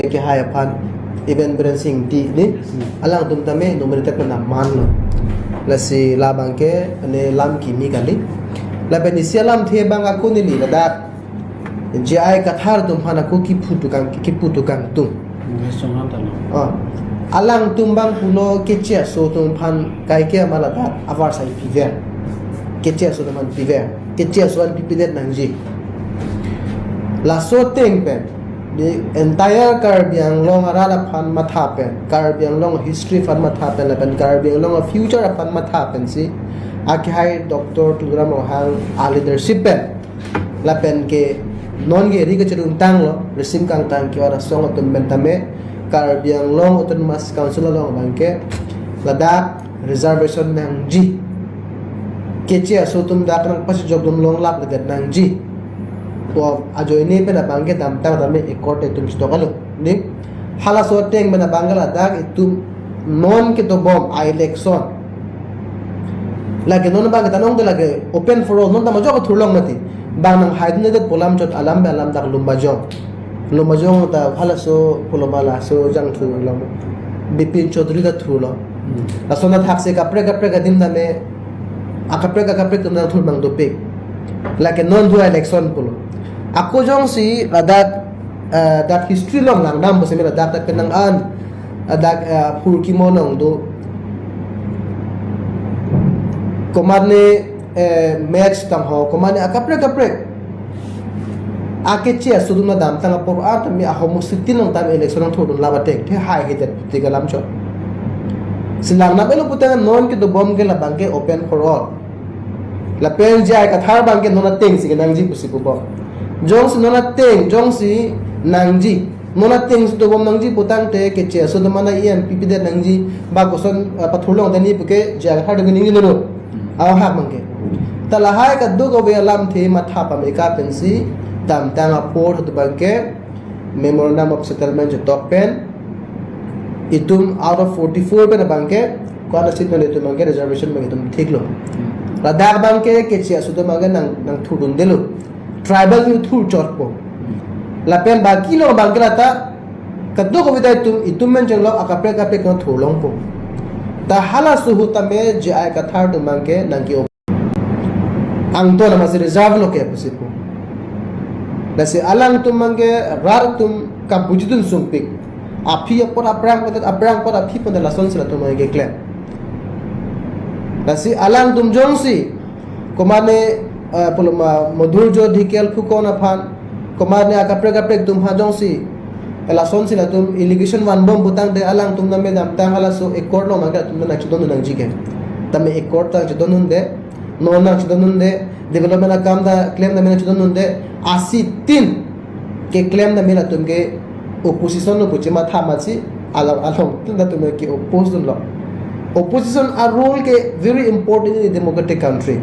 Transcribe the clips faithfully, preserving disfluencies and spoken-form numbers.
J I Kathar aphan, even Biren Singh Ingti ni, alangtum tame nominated pen aman lo. Lasi labang ke ne lam kimi kali. Lapen isi alamthe abang ako neli ladak J I Kathar atum aphan ako kipu tukang, kipu tukang atum. Nge songan talo. Ah. Alangtum abang pulo Keche Aso atum aphan kaike ama ladak avarsai piver. Keche Aso atum aphan piver. Keche Aso an pipedet nangji. Laso ateng pen, the entire Karbi Anglong arat aphan matha pen, Karbi Anglong history aphan matha pen, lapen Karbi Anglong future aphan matha pensi, akehai Doctor Tuliram Ronghang a leadership pen, lapen ke non ke ri kachirung tanglo, risim kangtang ke ora song atum pen tame, Karbi Anglong Autonomous Council along abang ke, ladak reservation nangji. Keche Aso atum dak nangpachijok atum longlapledet nangji pu ajoine pen abang ke damtang tame accord atum sitoklo. Ni halaso ateng pen abang ke ladak itum non kedobom a-election. Lake non abang ke tanong de lake open for all, non ta majok thurlong mati. Bang nanghaidundedet pu alam chot alam pen alam dak Lumbajong. Lumbajong ta halaso pulo ma laso jangthu lo. Bipin Chaudhary ta thulo. Hmm. Lason ta thakse kaprek kaprek adim tame, akaprek akaprek atum ta thur mang dopik. Lake non thu election pulo. Ako jongsi ladak, eh, dak history along langdam pusi me ladak ta penang an, ladak, eh, Phurkimo along do. Komatne, eh, match tangho, komatne akaprek kaprek. Akeche Aso atum damtang apor ar tame ahormu sittin along tame election nangthurdun laba thekthe haihedet puthot alam chot. Si langnam elo putang non kedobom ke labang ke open for all. Lapen J I Kathar abang ke non atengsi kenangji pusi pubom. Jongsi non ateng, jongsi nangji. Non atengsi dobom nangji putangte Keche Aso atum aphan E M pipedet nangji. Ba koson, ah, pathurlong tani puke J I Kathar atum ningje nelo. Ahok abang ke. Ta lahai kadokave alamthe matha pame ka pensi damtang apor atum abang ke memorandum of settlement chetok pen itum out of forty-four pen abang ke ko-an a-seat pen itum abang ke reservation abang itum thiklo. Ladak abang ke Keche Aso atum abang ke nang, nangthurdundelo. Tribal ni thur chotpo. Lapen baki along abang ke lata kadokave ta itum, itum menjeng lo akaprek akaprek nangthurlongpo. Ta halaso ahut tame J I Kathar atum abang ke nangke-o. Angton amatsi reserve lo ke pusi pu. Lasi alangtum abang ke rat atum kabuji dun sungpik. Aphi apot aphrang apot, aphrang apot aphi apot lasonsi latum abang ke keklem. Lasi alangtum jongsi, komatne, eh, pulo ma Madhurjyoti Dhikal Phukan aphan, komatne akaprek kaprek atum aphan jongsi, eh, lasonsi latum allegation vanbom putangte alangtum tame damtang halaso accord along abang ke latum nangchedondun nangji ke. Tame accord ta chedondunde, non nangchedondunde, development akam ta klem tame nangchedondunde, a-seat tin keklem tame latum ke opposition lo pu chematha amatsi along along tin latum ke oppose dunlo. Opposition a-role ke very important in a democratic country.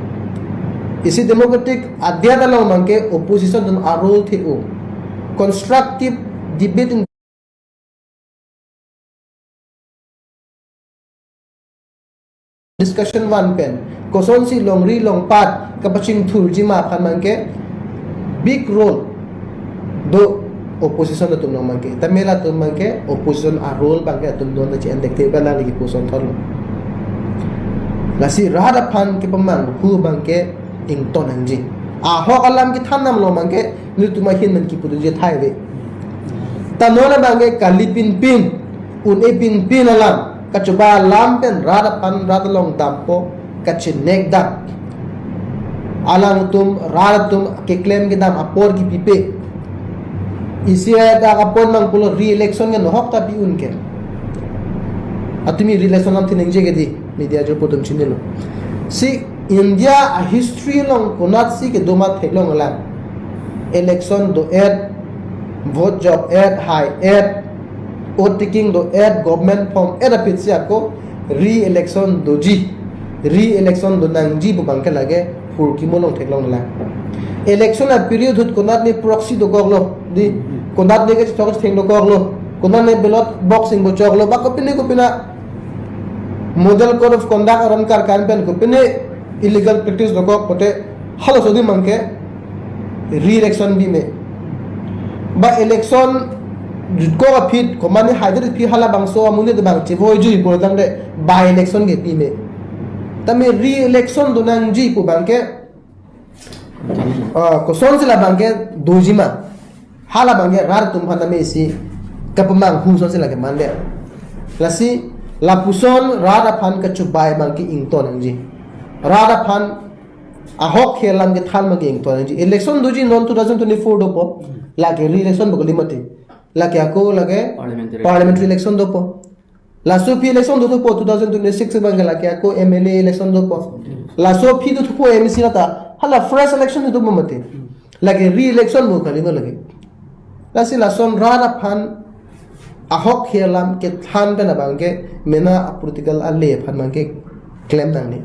Isi democratic adia along abang ke opposition atum a-role the-o. Constructive debate in discussion van pen kosonsi longri longpat kapachingthurji ma aphan abang ke big role do opposition atum along abang ke. Tame latum abang ke opposition a-role abang ke latum don ta che-en thekthe pen nangli kipu son thorlo. Lasi rat aphan kepamanghu abang ke ington nangji. Ahok alam kethan nam along abang ke nelitum ahin pen kipudunji thai ave. Ta non abang ke kali pinpin, un-e pinpin alam, kachoba alam pen rat aphan rat along dampo, kachenek dam. Alangtum rat atum keklem kedam apor kipipe. Isi dak apor mang pulo re-election ke nohok ta pi-un ke. Atumi re-election alamthe ningje ke di, media ajo pu atum chinilo. Si India a-history along konatsi kedo ma theklong alam. Election do-et, vote jok-et, hai-et, oath taking do-et, government form-et aphi si ako re-election doji, re-election do nangji pu abang ke lake Phurkimo along theklong alam. Election a-period ahut konatne proxy dokoklo, di, konatne kachethok chetheng dokoklo, konatne ballot box ingbo choklo, ba kopine kopine model code of conduct aron karkan pen kopine illegal practice dokok pote halaso adim abang ke re-election bi me. Ba election Jutkok aphi, komatne hajar aphi halabangso amonit abang chevoijuji pulo tangte by election ke pime. Tame re-election donangji pu abangke, ah, kosonsi labangke dojima. Halabangke rat atum aphan tame isi kapamanghu asonsi lake mande. Lasi lapuson rat aphan kachobai abangke ingtonnangji. Rat aphan ahok alam kethan abangke ingtonnangji. Election doji non two thousand twenty-four dopo. Lake re-election pu kali mati. Lake ako lake Parliamentary. Parliamentary election dopo. Laso aphi election dothupo two thousand twenty-six abangke, lake ako M L A election dopo. Laso aphi dothupo M A C lata. Hala fresh election dothupo mati. Lake re-election pu kali no lake. Lasi lason rat aphan ahok alam kethan pen abangke mena a-political ale aphan abangke klemnangne.